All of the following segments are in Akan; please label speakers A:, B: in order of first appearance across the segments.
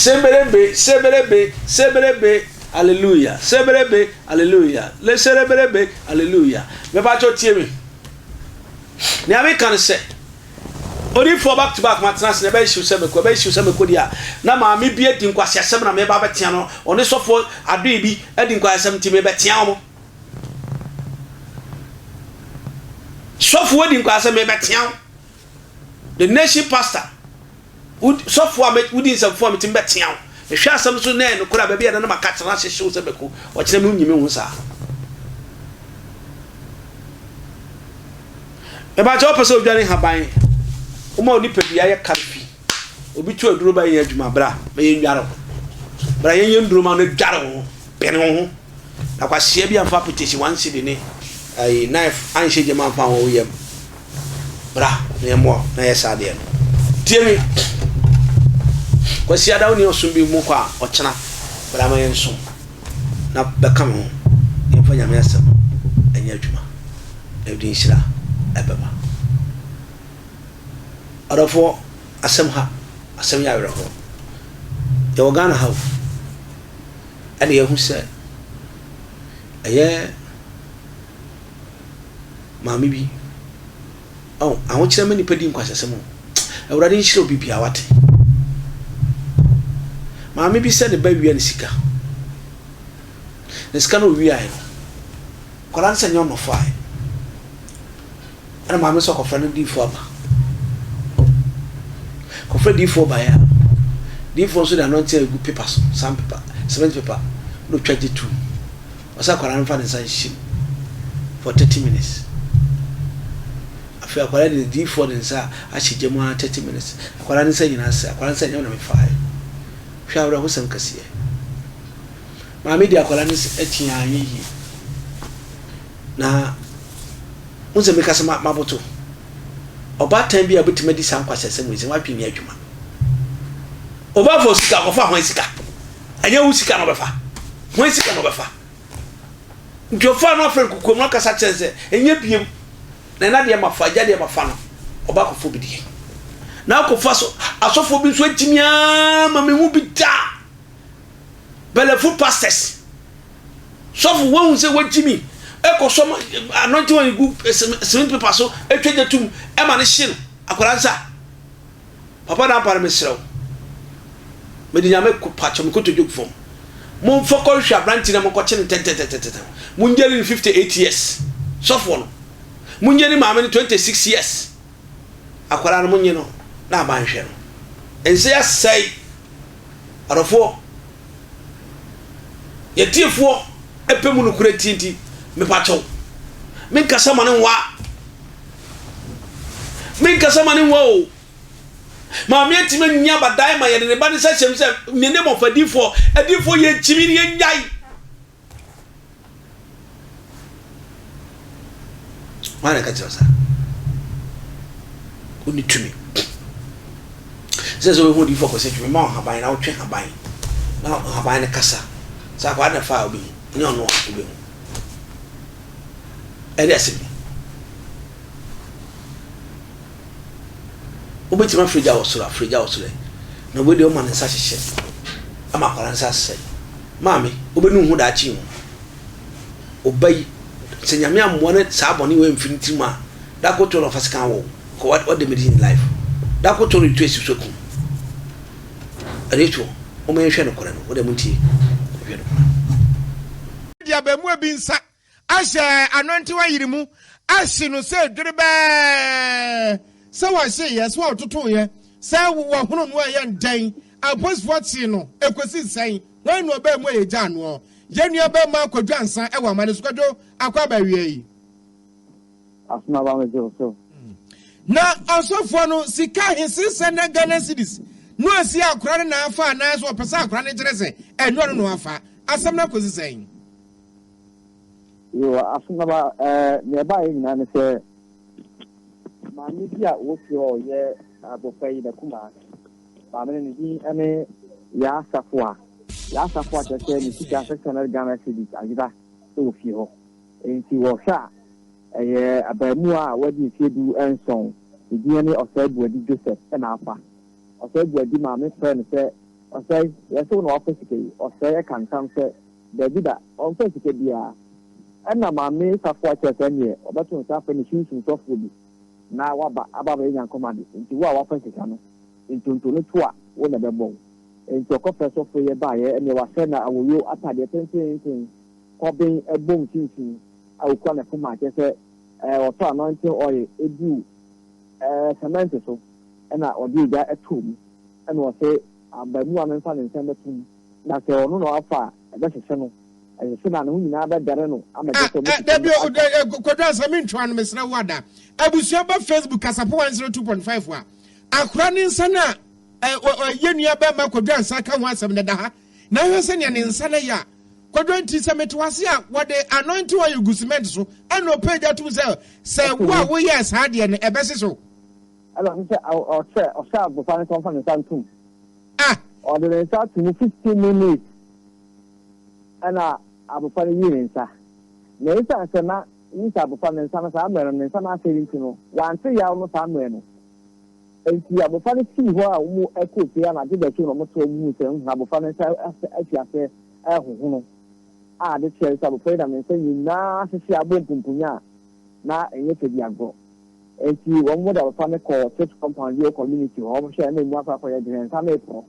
A: Seberebe, seberebe, seberebe, hallelujah, seberebe, hallelujah, le sereberebe, hallelujah. Mepakyɛw tie me. Nea meka ne sɛ, odiyifoɔ back to back matena ase na ɛbɛyɛ hyew sɛ mɛkɔ, ɛbɛyɛ hyew sɛ mɛkɔ di a, na maame bi adi nkwaseasɛm na meba abɛtea no, ɔne sɔfoɔ adoe bi adi nkwaseasɛm nti mebɛtea wɔn. Sɔfoɔ adi nkwaseasɛm mebɛtea wo. The nation pastor. Wo sɔfoɔ a mɛ wodi nsɛmfo a metumi bɛtea wo. Mehwɛ asɛm so na ɛyɛ nokorɛ a, baabi a ɛda na maka kyerɛ no ahyehye wo sɛ mako. Ɔkyena me wonyi me ho saa. Mepakyɛ wopɛ sɛ odwane haban, woma wo nipadua yɛ kar fi. Obi to aduro ba yɛn adwuma bra ma yɛn dware ho. Bra yɛn yɛ nduro ma no dware wo ho, pene wo ho. Na kwasia bi amfa apetition one cedi ne ayi knife anhyɛ gyam amfa anwɔ wo yam. Bra na yɛmmoa wo na yɛ saa adeɛ no. Tie me. Kwasiada wo ne ɔsom bi mu kɔ a, ɔkyena bra ma yɛnsom na bɛka me ho. Yɛmfa Nyame asɛm nyɛ adwuma na ɛde nhyira ɛbɛba. Ɔdɔfoɔ, asɛm ha, asɛm yɛ awerɛhoɔ. Yɛwɔ Ghana ha o, ɛna yɛahu sɛ ɛyɛ maame bi. Oh, ahokyerɛ ma nipa di nkwasasɛm o. Awurade nhyira obi biara wate. Maame bi sɛ ne ba wia ne sika. Na sika no owiae no, akwadaa no sɛ nyɛ ɔno fae. Ɛna maame sɛ ɔkɔfrɛ no diifoɔ aba. Kɔfrɛ diifoɔ baeɛ a, diifoɔ nso de anointing agu paper so, sand paper, cement paper, na otwa gye tum. Ɔsɛ akwadaa no mfa ne nsa nhyɛ mu for 30 minutes. Afei akwadaa de diifoɔ de nsa ahyɛ gya mu ara 30 minutes. Akwadaa no nsa nyinaa sɛ, akwadaa no nsa nyɛ na mefaeɛ. Hwɛ awerɛhosɛm kɛseɛ. Maame di akwadaa no akyi a anyɛ yie. Na wo sɛ meka sɛ maboto. Ɔbaatan bi a obetumi adi saa nkwaseasɛm wei sɛ wadwene nyɛ adwuma. Ɔbaafo sika ɔkɔfa hwan sika? Ɛnyɛ wo sika na ɔbɛfa. Hwan sika na ɔbɛfa? Nti ɔfaa no afrɛ no kokoam na ɔkasa kyerɛ no sɛ ɛnyɛ biem na ɛna deɛ mafa agya deɛ mafa no ɔba akɔfa obi deɛ. Na akɔfa so asɔfoɔ bi nso agyimi ara ma mehu bi da. Bɛlɛfo pastors. Sɔfo wahu sɛ wagyimi ɛkɔ sɔ anointing oil gu cement paper so atwa gya tum ɛma no hye no akwadaa nsa. Papa Dampare mesrɛ wo mede nyame pakyɛ me kotodwe fam momfa kɔhwehwɛ aberante na monkɔkye no ntɛntɛntɛntɛntɛm mongyeli no 58 years sɔfoɔ no mongyeli maame no 26 years akwadaa no monye no na aban hwɛ no nse asɛe adɔfoɔ yɛtiefoɔ ɛpɛ mu nokorɛ tie nti mepakyɛw menkasa ma no nwa Menkasa ma ne nwa o. Maame atumi anyi abadae ma yɛde ne ba ne nsa hyɛm sɛ ne ne mɔfa adiifoɔ. Adiifoɔ yɛ gyimi ne yɛnyae. Hwan na ɛka kyerɛ saa? Wonni tumi. Sɛ sɛ wohu odiifoɔ kɔ sɛ tumi ma ɔhaban na wotwe haban na haban no kasa. Sɛ akwaa na fa a wobɛhu, ɛnyɛ ɔno a wobɛhu. Ɛde asɛm ni. Wobɛtumi afrɛ gya wɔ soro afrɛ gya wɔ soro ɛ. Na wei deɛ woma ne nsa hyehyɛ ama akwadaa nsa asɛe. Maame, wobɛnu ho daakye o. Ɔba yi, sɛ Nyame ammoa no saa bɔne wei amfiri ne tirim a, da koto na ɔfa sekan wɔ wo. Kɔ what damage in life. Da koto no tu asi so kum. Ɛde toɔ, wɔn yɛnhwɛ nokorɛ no, wode mo ntie, hwɛ nokorɛ.
B: De abaamua bi nsa ahyɛ anɔntewa yere mu ahye no sɛ dwerebɛɛ, sɛ wɔhyeeɛ, sɛ wɔtotoeɛ, sɛ wɔhono no a ɛyɛ ndɛn. Apolisifoɔ kyee no, ɛkɔsii sɛn? Hwan na ɔbaa mu a yɛgyaa noɔ? Yɛn nua barima Kwadwo Ansah wɔ amane so. Kwadwo, akɔ aba awia yi.
C: Asoma ba megye wo so.
B: Na ɔsɔfoɔ no sika ahe 600 Ghana cedis no asi akora no na afa anaasɛ ɔpɛ sɛ akora no kyerɛ sɛ ɛnyɛ ɔno na wafa? Asɛm no akɔsi sɛn?
C: Yo, Asomaba, ɛɛ, nea ɛbaeɛ nyinaa ne sɛ maame bi a ɔwɔ fie hɔ a ɔyɛ abɔfra yi n'akumaa. Maame no ne din ne Yaa Safoa. Yaa Safoa kyerɛ sɛ ne sika 600 Ghana cedis ayera wɔ fie hɔ. Enti wɔhwɛ a, ɛyɛ abaamuwa a wadi mfeɛ 17, ne din ne Ɔsɛe Boadi Joseph na afa. Ɔsɛe Boadi maame frɛɛ no sɛ. Ɔsɛe, yɛse wo na woafa sika yi. Ɔsɛe ɛka ntam sɛ, Dabi da, ɔmfaa sika biara. Ɛnna Maame Safoa kyerɛ sɛ ɛnneɛ ɔbɛto nsa afrɛ ne sunsum sɔfoɔ bi na waba aba abɛyɛ nyankomade. Enti wo a woafa sika no, ntonto no to a, wo na ɛbɛbɔ wo. Enti ɔkɔfrɛ sɔfoɔ yi baeɛ, ɛnneɛ wahyɛ no awoyo atadeɛ tenteenten, kɔben bɔ mfimfini a ɔkura ne poma a kyerɛ sɛ ɔtɔ anointing oil guu cement so na ɔde ogya too mu. Ɛna ɔse abaamua no mfa ne nsa mmɛto mu, na sɛ ɔno na wafa a, ɛbɛhyehye no. Ɛhyehye no a, ne ho nyinaa bɛdɛre no ama kyerɛ sɛ
B: ɔbɛtumi Dabi o, aka. Kwadwo Ansah, mentwa no, mesrɛ wo ada. Abusua ba Facebook Kasapɔ 102.5 a, akora ne nsa no a yɛn nua bɛrima Kwadwo Ansah ka ho asɛm no da ha. Na hwɛ sɛnea ne nsa no yɛ a. Kwadwo nti sɛ mete wase a, wɔde anointing oil gu cement so ɛna ɔpɛ gya tom sɛ sɛ wo a woyɛɛ saa deɛ no ɛbɛhyehye wo.
C: Ɛna ɔse sɛ ɔkyerɛ ɔhyɛ abɔfra no sɛ ɔmfa ne nsa ntom. Ah! Ɔde ne nsa to mu 15 minutes ɛna abɔfra no yii ne nsa. Na esiane sɛ na wohu sɛ abɔfra no ne nsa no saa mmerɛ no ne nsa no asɛe nti no wante yaw no saa mmerɛ no. Enti abɔfra no fii hɔ a wɔn kɔɔ fie anadwo dasuo na wɔn te wɔn huu sɛ hmm abɔfra no nsa afi aseɛ ɛrehohono a ade kyeɛ sɛ abɔfra yi nam ne nsa nyinaa ahyehye abɔ mpumpunya a na ɛnyɛ fɛ di agorɔ. Enti wɔn de abɔfra no kɔɔ church compound bi wɔ community hɔ. Wɔn hwɛɛ na emu akɔ akɔyɛ den, nsa no reporɔ.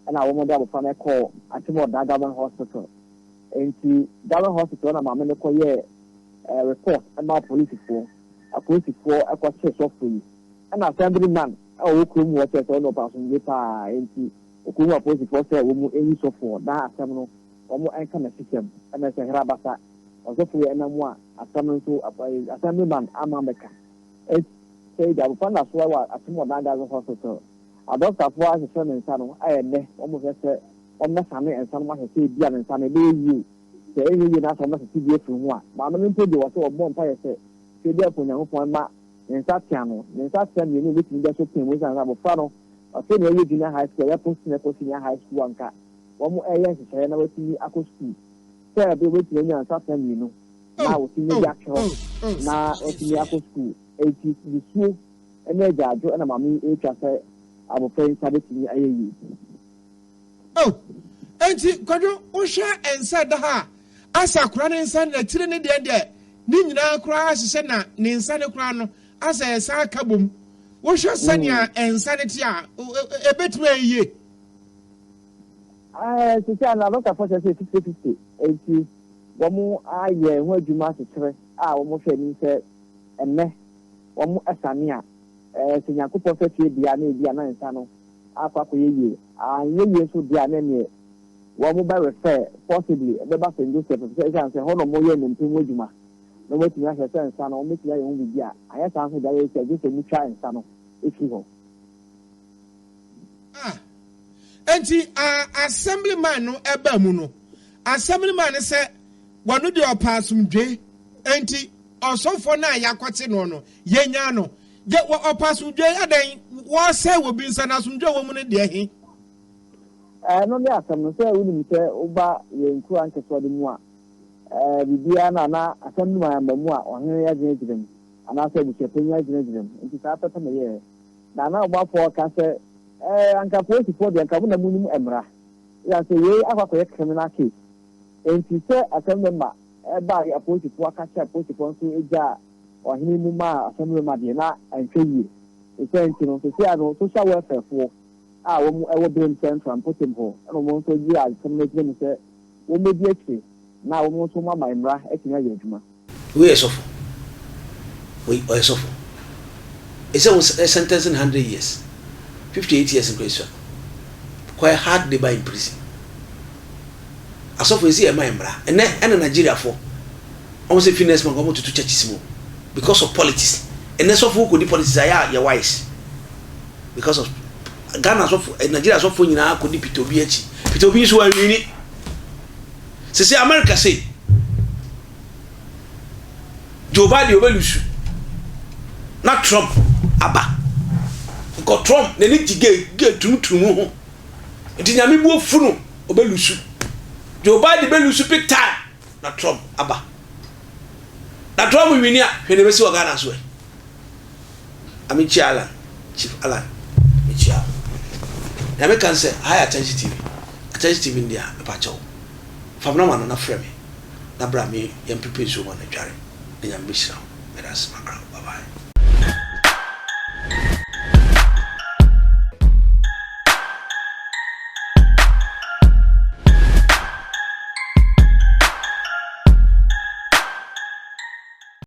C: Ɛna wɔn de abɔfra no kɔɔ Akyem Government Hospital. Enti Government Hospital na maame no kɔyɛɛ eh, report ma apolisifoɔ. Apolisifoɔ kɔkyee sɔfo yi. Ɛna assembly man a ɔwɔ kurom hɔ kyerɛ sɛ ɔno ɔpɛ asomdwoe paa. Enti ɔkɔhuu apolisifoɔ sɛ wɔn nyi sɔfoɔ na asɛm no wɔn nka n'asisɛm. Ɛna sɛ herabasa ɔsɔfo yi nam a asɛm no nso assembly man ama ambɛka. Enti sɛ agya abɔfra no da so wɔ Akyem Odan Government Hospital. Adɔkotafoɔ ahwehwɛ ne nsa no a ɛnnɛ wɔhwɛ sɛ wɔmmɛsane nsa no mu ahwɛ sɛ ebia ne nsa no ɛbɛyɛ yie. Sɛ ɛnyɛ yie na sɛ wɔbɛsese bi afiri ho a, maame no mpo deɛ wɔsɛ wɔbɔ mpaeɛ sɛ sɛ ebia mpo Onyankopɔn mma ne nsa tea no, ne nsa tea mmienu a obetumi de asɔ pɛn mu esiane sɛ abofra no afei na ɔyɛ junior high school, ɛyɛ post na ɛkɔ senior high school anka wɔreyɛ nhyehyɛeɛ na watumi akɔ sukuu sɛ ɛbɛyɛ obetumi anya nsa tea mmienu na watumi de atwerɛ na watumi akɔ sukuu. Enti nisuo ne agyaadwo na maame yi retwa sɛ abofra yi nsa betumi ayɛ yie.
B: Oh, enti Kwadwo, wohwɛ nsa ɛda ha a, asɛ akora ne nsa na tiri ne deɛ deɛ ne nyinaa koraa hyehyɛ na ne nsa no koraa no asɛ ɛsan aka bom. Wohwɛ sɛnea mm. nsa no te a, ɛbɛtumi ayɛ yie.
C: Sisi a na dɔktafoɔ kyerɛ sɛ 50-50, enti wɔn ayɛ ho adwuma akyekyere a wɔn hwɛ anim sɛ ɛnnɛ wɔn sane a, sɛ Nyankopɔn fɛ fie deɛ a na ebi a na nsa no akɔ akɔyɛ yie. Anyɛ yie nso deɛ a na ɛneɛ wɔn bɛ refer possibly ɛbɛba St. Joseph efisɛ ɛsiane sɛ ɛhɔ na wɔyɛ nnompe ho adwuma na wɔatumi ahwɛ sɛ nsa no wɔbɛtumi ayɛ ho biribi a, anyɛ saa nso deɛ ayɛ sɛ gye sɛ wɔtwa nsa no firi hɔ.
B: Ah, enti ah, assemblyman no ɛbaa mu no, assemblyman no sɛ wɔno deɛ ɔpɛ asomdwe, enti ɔsɔfoɔ no a yɛakɔte noɔ no, yɛnyaa no. Gye wɔ ɔpɛ asomdwoe adɛn wɔsɛe wɔ bi nsa na asomdwoe wɔ mu no deɛ he?
C: Ɛno ne asɛm no, sɛ wonim sɛ woba yɛn nkura nketewa no mu a, biribiara no a na asɛm no mu amba mu a ɔhene agyinagyina mu anaasɛ abusuapanyin agyinagyina mu. Nti saa pɛpɛ na ɛyɛɛ. Na na ɔbɔafoɔ ka sɛ, Ɛɛ, anka apolisifoɔ deɛ anka mo na monim mmara. Esiane sɛ wei akɔ akɔyɛ criminal case. Enti sɛ asɛm no ma ɛbaeɛ apolisifoɔ aka kyerɛ apolisifoɔ nso gyaa ɔhene mu maa asɛm no ma deɛ na ɛntwa yie. Ne saa nti no, seesei ara no, social welfare foɔ a wɔn wɔ Birim Central mpɔtam hɔ na wɔn nso gye asɛm no agyina mu sɛ wɔn bɛdi akyire na wɔn nso wɔn ama mmara atumi ayɛ adwuma.
A: Wei yɛ sɔfo. Wei ɔyɛ sɔfo. Ɛsɛ wo sentence no 100 years. 58 years nkura esua. Kɔyɛ hard labour in prison. Asɔfo esi ɛma mmara. Ɛnɛ ɛna Nigeria fo. Wɔn sɛ fi next month wɔn tutu churches mu because of politics. Ɛnɛ sɔfo wo kɔdi politics ayɛ a yɛ wise because of Ghana sɔfo eh, Nigeria sɔfo nyinaa kɔdi Peter Obi akyi. Peter Obi nso anwini. Sisi America sei Joe Biden ɔbɛlusu na Trump aba. Nkɔ Trump n'ani gye gay gay turuturumu ho. Nti nyame bu afu no ɔbɛlusu. Joe Biden bɛlusu big time. Na Trump aba. Na Trump wini a, hwɛ nea ɛbɛsi wɔ Ghana so ɛ. Amekyia Alan, Chief Alan, mekyia wo. Nea meka ne sɛ, ha yɛ Attention TV. Attention TV no deɛ a, mepa kyɛw, fa me nɔma no na frɛ me na bra me yɛmpepe nsuo ma no adware na Nyame bɛhyira wo. Meda ase makra wo. Bye bye.